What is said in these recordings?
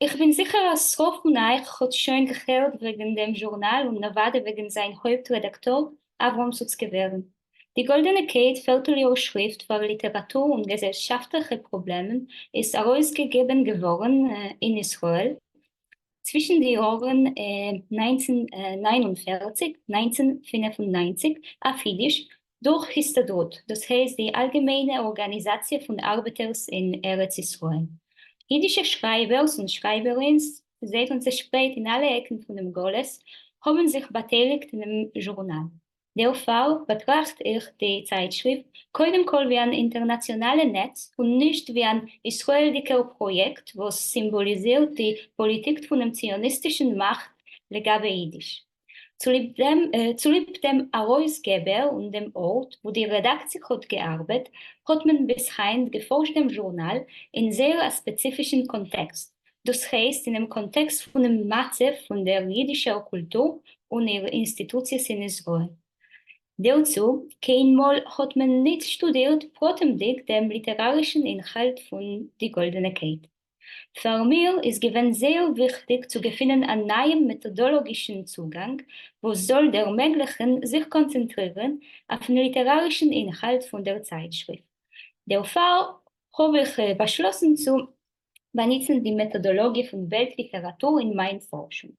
איך בין זיכער אז ס'רוב פון אייך האט שוין געהערט וועגן דעם זשורנאל און אוודאי וועגן זיין הויפט רעדאקטאר אברהם סוצקעווערן. די גאלדענע קייט, פערטל-יאר שריפט פאר ליטעראטור און געזעלשאפטליכע פראבלעמען, איז ארויסגעגעבן געווארן אין ישראל צווישן די יארן 1949, 1995 אויף אידיש דורך הסתדרות, דאס הייסט די אלגעמיינע ארגאניזאציע פון ארבעטערס אין ארץ ישראל. אידישע שרייבערס און שרייבערינס, צעזייט און צעשפרייט אין אלע עקן פונעם גלות, האבן זיך באטייליגט אינעם זשורנאל. דערפאר באטראכט איך די צייטשריפט קודם כל ווי אן אינטערנאציאנאלע נעץ און נישט ווי אן ישראל'דיגער פראיעקט וואס סימבאליזירט די פאליטיק פונעם ציוניסטישן מאכט לגבי אידיש. צוליב דעם צוליב דעם ארויסגעבער און דעם ארט וואו די רעדאקציע האט געארבעט האט מען ביז היינט געפארשט דעם זשורנאל אין זייער א ספעציפישן קאנטעקסט, דאס הייסט אינעם קאנטעקסט פונעם מצב פון דער אידישער קולטור און איר אינסטיטוציעס אין ישראל. דערצו, קיינמאל האט מען ניט שטודירט פרטימדיק דעם ליטערארישן אינהאלט פון די גאלדענע קייט. פאר מיר איז געווען זייער וויכטיג צו געפינען א נייעם מעטאדאלאגישן צוגאנג וואס זאל דערמעגליכן זיך קאנצענטרירן אויפן ליטערארישן אינהאלט פון דער צייטשריפט. דערפאר האב איך באשלאסן צו באנוצן די מעטאדאלאגיע פון וועלט-ליטעראטור אין מיין פארשונג.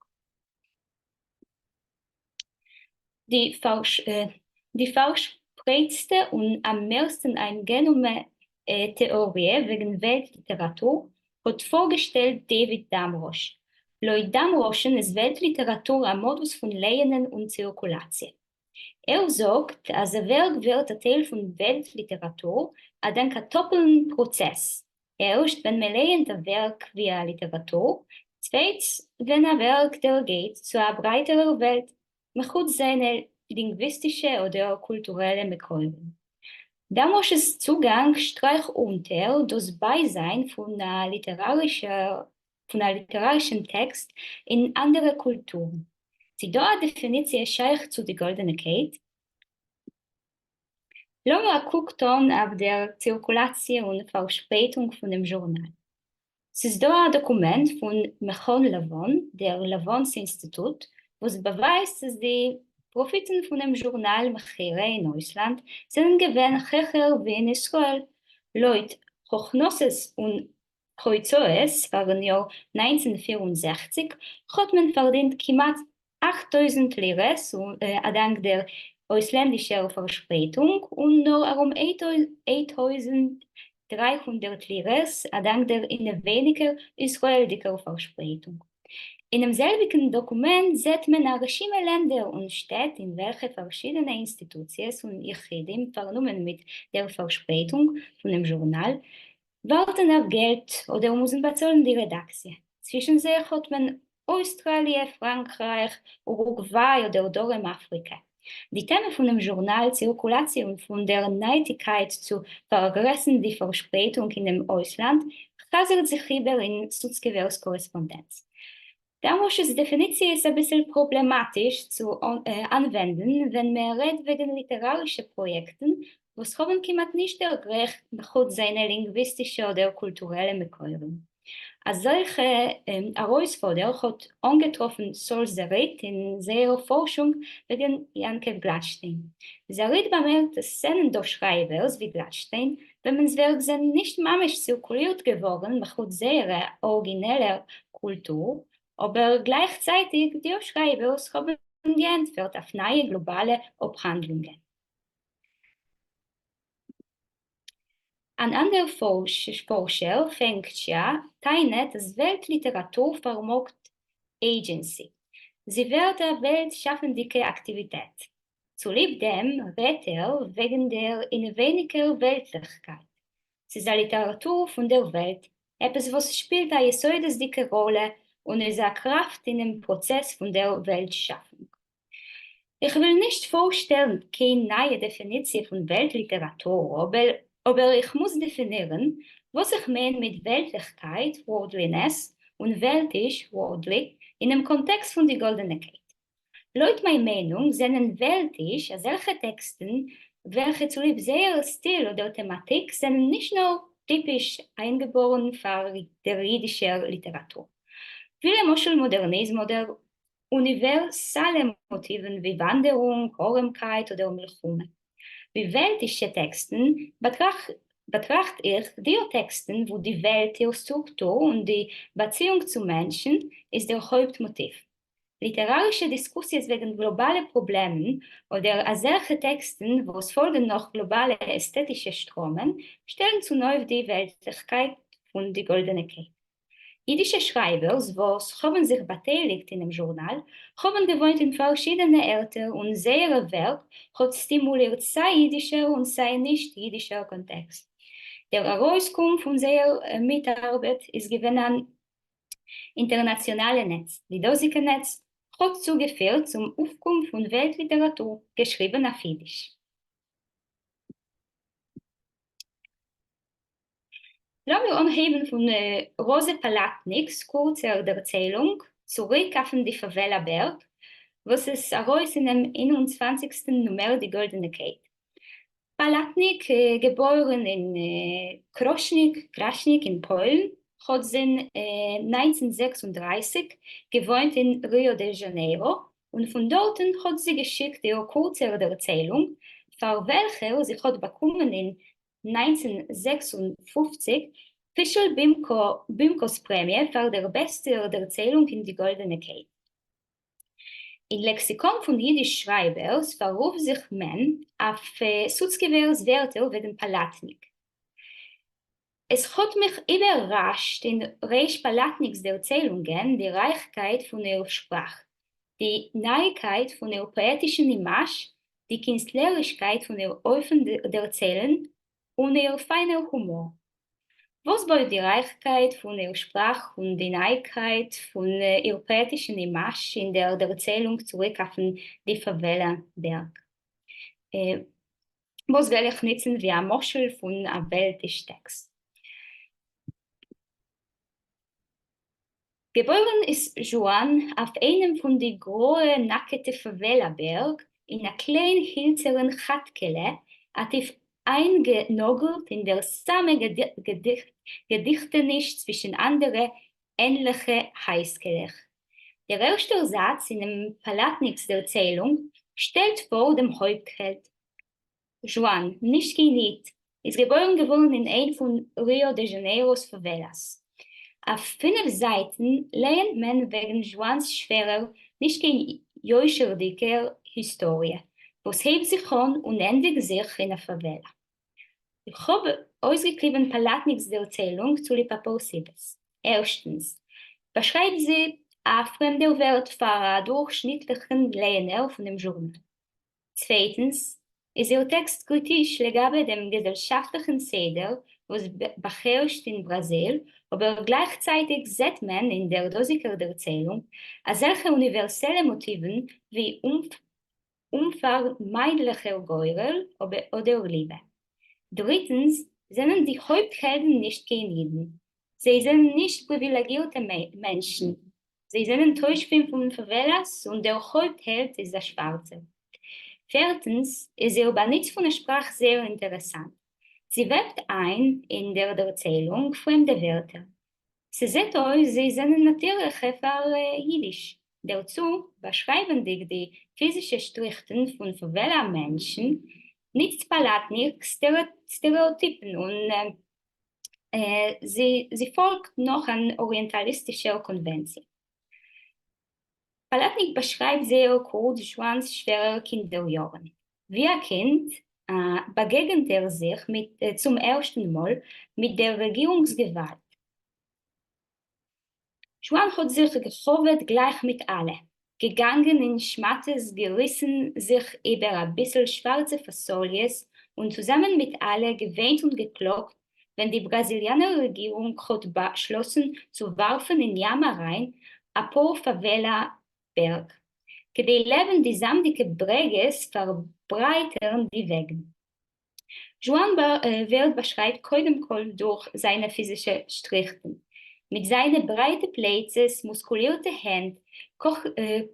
די פארשפרייטסטע און אממערסטן איינגענומע טעאריע וועגן וועלט ליטעראטור האט פארגעשטעלט דעיוויד דאמראש. לויט דאמראש'ן איז וועלט ליטעראטור א מאדוס פון לייענען און צירקולאציע. ער זאגט אז א ווערק ווערט א טייל פון וועלט ליטעראטור אדאנק א טאפלן פראצעס, ערשט ווען מען לייענט א ווערק ווי א ליטעראטור, צווייטס ווען א ווערק דערגייט צו א ברייטערער וועלט מחוץ זיינע לינגוויסטישע אדער קולטורעלע מקורים. דאמראש'ס צוגאנג שטרייכט אונטער דאס בייזיין פון א ליטערארישן טעקסט אין אנדערע קולטורן. צי דא א דעפיניציע שייך צו די גאלדענע קייט? לאמיר א קוק טאן אויף דער צירקולאציע און פארשפרייטונג פונעם זשורנאל. ס'איז דא א דאקומענט פון מכון לבון, דער לבון'ס אינסטיטוט, וואס באווייזט אז די פראפיטן פונעם זשורנאל מכירה אין אויסלאנד זענען געווען העכער ווי אין ישראל, לויט הכנסות און הוצאות פארן יאר 1964 האט מען פארדינט כמעט 8000 לירות אדאנק דער אויסלענדישער פארשפרייטונג און נאר ארום 8300 לירות אדאנק דער אינעווייניגער ישראלדיקער פארשפרייטונג. אינעם זעלביגן דאקומענט זעט מען א רשימה לענדער און שטעט אין וועלכע פארשידענע אינסטיטוציעס און יחידים פארנומען מיט דער פארשפרייטונג פונעם זשורנאל ווארטן אויף געלט אדער מוזן באצאלן די רעדאקציע. צווישן זיך האט מען אויסטראליע, פראנקרייך, אורוגוויי אדער דרום אפריקע. די טעמע פונעם זשורנאל צירקולאציע און פון דער נייטיקייט צו פארגרעסן די פארשפרייטונג אינעם אויסלאנד חזר'ט זיך איבער אין סוצקעווער'ס קארעספאנדענץ. דאמראש'ס דעפיניציע איז אביסל פראבלעמאטיש צו אנווענדן ווען מען רעדט וועגן ליטערארישע פראיעקטן וואס האבן כמעט נישט דערגרייכט מחוץ זיינע לינגוויסטישע אדער קולטורעלע מקורים. אזעלכע ארויספאדער האט אנגעטראפן סאל זריט אין זייער פארשונג וועגן יעקב גלאטשטיין. זריט באמערקט אז ס'זענען דא שרייבערס ווי גלאטשטיין וועמענס ווערק זענען נישט ממש צירקולירט געווארן מחוץ זייערע ארגינעלער קולטור, אבער גלייכצייטיג די שרייבערס האבן געענטפערט אויף נייע גלאבאלע אפהאנדלונגען. אן אנדער פארשער, פענג טשיא, טענה'ט אז וועלט ליטעראטור פארמאגט agency, זי ווערט א וועלט-שאפנדיקע אקטיוויטעט. צוליב דעם רעדט ער וועגן דער אינעווייניגער וועלטליכקייט. ס'איז א ליטעראטור פון דער וועלט, עפעס וואס שפילט א יסודות'דיגע ראלע און איז א קראפט אינעם פראצעס פון דער וועלט-שאפונג. איך וויל נישט פארשטעלן קיין נייע דעפיניציע פון וועלט ליטעראטור, אבער איך מוז דעפינירן וואס איך מיין מיט וועלטליכקייט, worldliness, און וועלטיש, worldly, אינעם קאנטעקסט פון די גאלדענע קייט. לויט מיין מיינונג זענען וועלטיש אזעלכע טעקסטן וועלכע צוליב זייער סטיל אדער טעמאטיק זענען נישט נאר טיפיש איינגעבארן פאר דער אידישער ליטעראטור. ווי למשל מאדערניזם אדער אוניווערסאלע מאטיוון ווי וואנדערונג, ארעמקייט אדער מלחמה. ווי וועלטישע טעקסטן באטראכט איך די טעקסטן וואו די וועלט, איר סטרוקטור און די באציאונג צו מענטשן איז דער הויפט מאטיוו. ליטערארישע דיסקוסיעס וועגן גלאבאלע פראבלעמען אדער אזעלכע טעקסטן וואס פאלגן נאך גלאבאלע עסטעטישע שטראמען שטעלן צונויף די וועלטליכקייט פון די גאלדענע קייט. אידישע שרייבערס וואס האבן זיך באטייליגט אינעם זשורנאל האבן געוואוינט אין פארשידענע ערטער און זייערע ווערק האט סטימולירט סיי אידישער און סיי נישט אידישער קאנטעקסט. דער ארויסקום פון זייער מיטארבעט איז געווען אן אינטערנאציאנאלע נעץ. די דאזיגע נעץ האט צוגעפירט צום אויפקום פון וועלט ליטעראטור געשריבן אויף אידיש. לאמיר אנהייבן פון ראזע פאלאטניק'ס קורצער דערציילונג צוריק אויפן די פאוועלא בערג, וואס איז ארויס אינעם 21סטן נומער די גאלדענע קייט. פאלאטניק, געבוירן אין קראשניק, Kraśnik, אין פוילן, האט זינט 1936 געוואוינט אין ריאו דע זשאנעירא, און פון דארטן האט זי געשיקט איר קורצער דערציילונג, פאר וועלכער זי האט באקומען אין 1956 פישל בימקא'ס פרעמיע פאר דער בעסטער דערציילונג אין די גאלדענע קייט. אין לעקסיקאן פון יידיש שרייבערס פאררופט זיך מען אויף סוצקעווער'ס ווערטער וועגן פאלאטניק. עס האט מיך איבערראשט אין ר' פאלאטניק'ס דערציילונגען די רייכקייט פון איר שפראך, די נייקייט פון איר פאעטישן אימאזש, די קינסטלערישקייט פון איר אופן דערציילן און איר פיינער הומאר. וואס בויט די רייכקייט פון איר שפראך און די נייקייט פון איר פאעטישן אימאזש אין דער דערציילונג צוריק אויפן די פאוועלא בערג. וואס וועל איך נוצן ווי א משל פון א וועלטיש טעקסט. געבוירן איז זשואן אויף איינעם פון די גראע נאקעטע פאוועלא בערג אין א קליין הילצערן כאטקעלע, א טיף איינגענאגלט אין דער סאמע געדיכטעניש צווישן אנדערע ענליכע הייזקעלעך. דער ערשטער זאץ אינעם פאלאטניק'ס דערציילונג שטעלט פאר דעם הויפט-העלד, זשואן, נישט קיין איד, איז געבוירן געווארן אין איין פון ריאו דע זשאנעירא'ס פאוועלאס. אויף פינף זייטן לייענט מען וועגן זשואן'ס שווערער, נישט קיין יושר'דיגער היסטאריע, וואס הייבט זיך אן און ענדיגט זיך אין א פאוועלא. איך האב אויסגעקליבן פאלאטניק'ס דערציילונג צוליב אפאר סיבות. ערשטנס, באשרייבט זי א פרעמדער וועלט פאר א דורכשניטליכן לייענער פונעם זשורנאל. צווייטנס, איז איר טעקסט קריטיש לגבי דעם געזעלשאפטליכן סדר וואס באהערשט אין בראזיל, אבער גלייכצייטיג זעט מען אין דער דאזיגער דערציילונג אזעלכע אוניווערסעלע מאטיוון ווי אומפארמיידליכער גורל אדער ליבע. דריטנס, זענען די הויפט העלדן נישט קיין אידן. זיי זענען נישט פריווילעגירטע מענטשן. זיי זענען תושבים פון פאוועלאס און דער הויפט העלד איז א שווארצער. פערטנס, איז איר באנוץ פון א שפראך זייער אינטערעסאנט. זי וועבט איין אין דער דערציילונג פרעמדע ווערטער. ס'זעט אויס זיי זענען נאטירליכע פאר אידיש. דערצו, באשרייבנדיג די פיזישע שטריכן פון פאוועלא מענטשן, ניצט פאלאטניק סטערעאטיפן און זי פאלגט נאך אן אריענטאליסטישער קאנווענציע. פאלאטניק באשרייבט זייער קורץ זשואן'ס שווערער קינדער יארן. ווי א קינד באגעגנט ער זיך מיט צום ערשטן מאל מיט דער רעגירונגס געוואלט. זשואן האט זיך געכאוועט גלייך מיט אלע, געגאנגען אין שמאטעס געריסן זיך איבער אביסל שווארצע פאסאליעס און צוזאמען מיט אלע געוויינט און געקלאגט ווען די בראזיליאנער רעגירונג האט באשלאסן צו ווארפן אין ים אריין אפאר פאוועלא בערג כדי לעבן די זאמדיגע ברעגעס פארברייטערן די וועגן. זשואן ווערט באשרייבט קודם כל דורך זיינע פיזישע שטריכן. מיט זיינע ברייטע פלייצעס, מוסקולירטע הענט,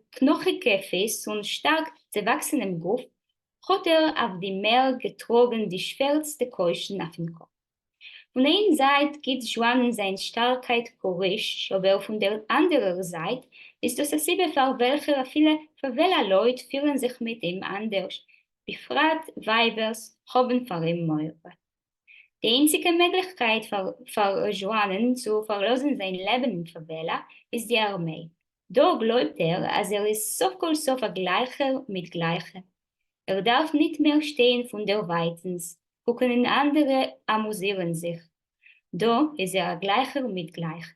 קנאכיגע פיס און שטארק צעוואקסענעם גוף, האט ער אויף די מער געטראגן די שווערסטע קוישן אויפן קאפ. פון איין זייט גיט זשואנען זיין שטארקייט קוריזש, אבער פון דער אנדערער זייט איז דאס א סיבה פאר וועלכער אפילו פאוועלא לויט פירן זיך מיט אים אנדערש, בפרט ווייבערס האבן פאר אים מורא. די איינציגע מעגליכקייט פאר זשואנען צו פארלאזן זיין לעבן אין פאוועלא איז די ארמיי. דא גלויבט ער אז ער איז סוף כל סוף א גלייכער מיט גלייכע. ער דארף ניט מער שטיין פון דערווייטנס קוקן און אנדערע אמוזירן זיך. דא איז ער א גלייכער מיט גלייכע.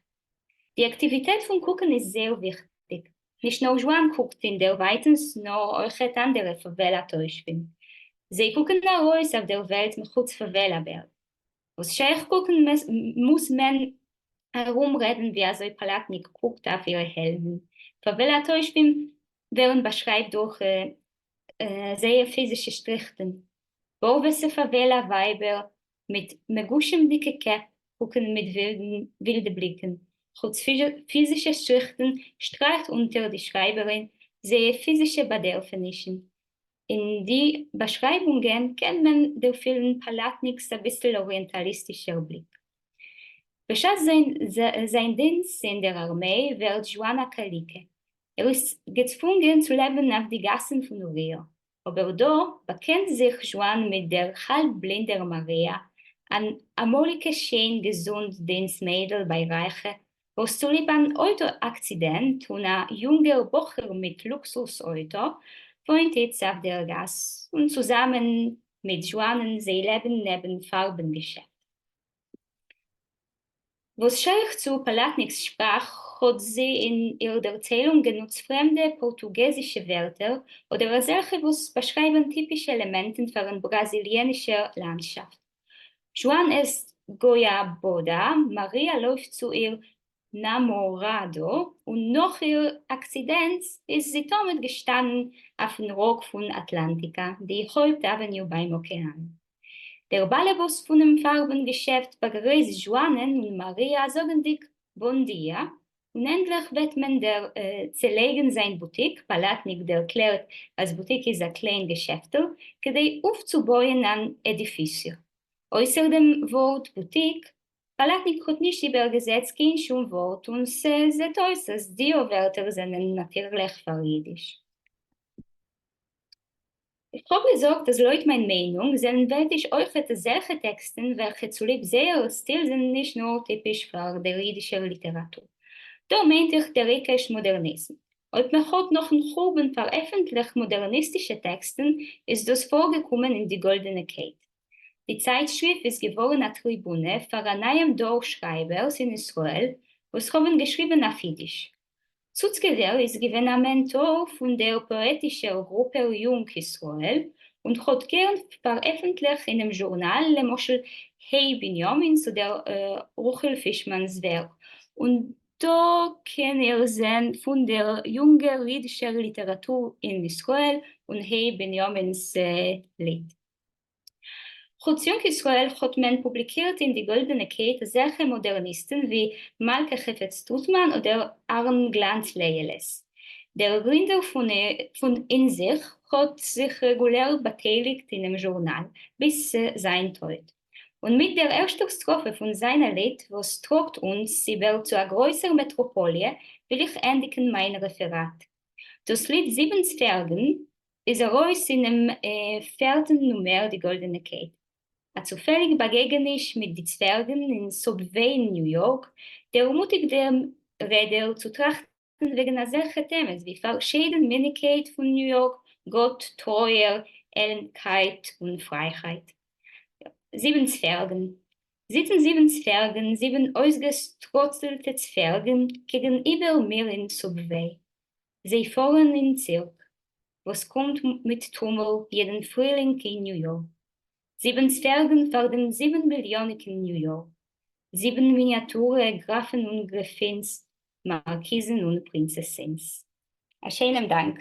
די אקטיוויטעט פון קוקן איז זייער וויכטיג. נישט נאר זשואן קוקט אין דערווייטנס נאר אויכעט אנדערע פאוועלא תושבים. זיי קוקן ארויס אויף דער וועלט מחוץ פאוועלא בערג. וואס שייך קוקן מוז מען ארומרעדן ווי אזוי פאלאטניק קוקט אויף אירע העלדן. פאוועלא תושבים ווערן באשרייבט דורך זייער פיזישע שטריכן. בארוועסע פאוועלא ווייבער מיט מגושמ'דיגע קעפ קוקן מיט ווילדע בליקן. חוץ פיזישע שטריכן שטרייכט אונטער די שרייבערין זייער פיזישע באדערפענישן. אין די באשרייבונגען קען מען דערפילן פאלאטניק'ס אביסל אריענטאליסטישער בליק. בשעת זיין דינסט אין דער ארמיי ווערט זשואן א קאליקע. ער איז געצוואונגען צו לעבן אויף די גאסן פון ריאו. אבער דא באקענט זיך זשואן מיט דער האלב-בלינדער מאריא, אן אמאליגע שיין געזונט דינסט מיידל ביי רייכע, וואס צוליב אן אויטא אקצידענט און א יונגער בחור מיט לוקסוס אויטא וואוינט איצט אויף דער גאס און צוזאמען מיט זשואנען זיי לעבן נעבן פארבן געשעפט. וואס שייך צו פאלאטניק'ס שפראך האט זי אין איר דערציילונג גענוצט פרעמדע פארטוגעזישע ווערטער אדער אזעלכע וואס באשרייבן טיפישע עלעמענטן פארן בראזיליענישער לאנדשאפט. זשואן עסט גויאבאדא, מאריא לויפט צו איר נאמאראדא, און נאך איר אקצידענט איז זי תמיד געשטאנען אויפן ראג פון אטלאנטיקא, די הויפט avenue ביים אקעאן. דער באלעבאס פונעם פארבן געשעפט באגריסט זשואנען און מאריא זאגנדיג bom dia, און ענדליך וועט מען דער צעלייגן זיין בוטיק, פאלאטניק דערקלערט אז בוטיק איז א קליין געשעפטל כדי אויפצובויען אן edificio. אויסער דעם ווארט בוטיק, פאלאטניק האט נישט איבערגעזעצט קיין שום ווארט און ס'זעט אויס אז די ווערטער זענען נאטירליך פאר אידיש. איך האב געזאגט אז לויט מיין מיינונג זענען וועלטיש אויכעט אזעלכע טעקסטן וועלכע צוליב זייער סטיל זענען נישט נאר טיפיש פאר דער אידישער ליטעראטור. דא מיינט איך דער עיקרשט מאדערניזם. אויב מען האט נאכן חורבן פארעפנטליכט מאדערניסטישע טעקסטן איז דאס פארגעקומען אין די גאלדענע קייט. די צייטשריפט איז געווארן א טריבונע פאר א נייעם דור שרייבערס אין ישראל וואס האבן געשריבן אויף אידיש. סוצקעווער איז געווען א מענטאר פון דער פאעטישער גרופע יונג ישראל און האט גערן פארעפנטליכט אינעם זשורנאל למשל ה' בנימינ'ס אדער רחל פישמאן'ס ווערק, און דא קען איר זען פון דער יונגער אידישער ליטעראטור אין ישראל און ה' בנימינ'ס ליד. חוץ יונג ישראל האט מען פובליקירט אין די גאלדענע קייט אזעלכע מאדערניסטן ווי מלכה חפץ טוטמאן אדער אהרן גלאנץ לעיעלעס. דער גרינדער פון אין זיך האט זיך רעגולער באטייליגט אינעם זשורנאל ביז זיין טויט. און מיט דער ערשטער סטראפע פון זיין א ליד וואס טראגט אונז איבער צו א גרויסער מעטראפאליע וויל איך ענדיגן מיין רעפעראט. דאס ליד זיבן צווערגן איז ארויס אינעם פערטן נומער די גאלדענע קייט. א צופעליג באגעגעניש מיט די צווערגן אין subway אין ניו יארק דערמוטיגט דעם רעדער צו טראכטן וועגן אזעלכע טעמעס ווי פארשיידנמיניקייט פון ניו יארק, גאט, טרויער, עלנטקייט און פרייהייט. זיבן צווערגן. זיצן זיבן צווערגן, זיבן אויסגעסטראצלטע צווערגן, קעגנאיבער מיר אין subway. זיי פארן אין צירק וואס קומט מיט טומל יעדן פרילינג אין ניו יארק. זיבן צווערגן פאר דעם זיבן מיליאניגן ניו יארק. זיבן מיניאטורע גראפן און גרעפינס, מארקיזן און פרינצעסינס. א שיינעם דאנק.